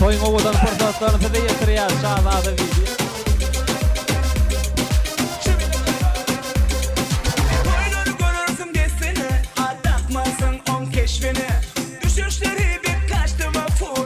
Toýuň owadan pursatlaryny size ýetirýär Şazada Wideo. Toýlary görersiň dessine, A dakmarsyň oň keşbine.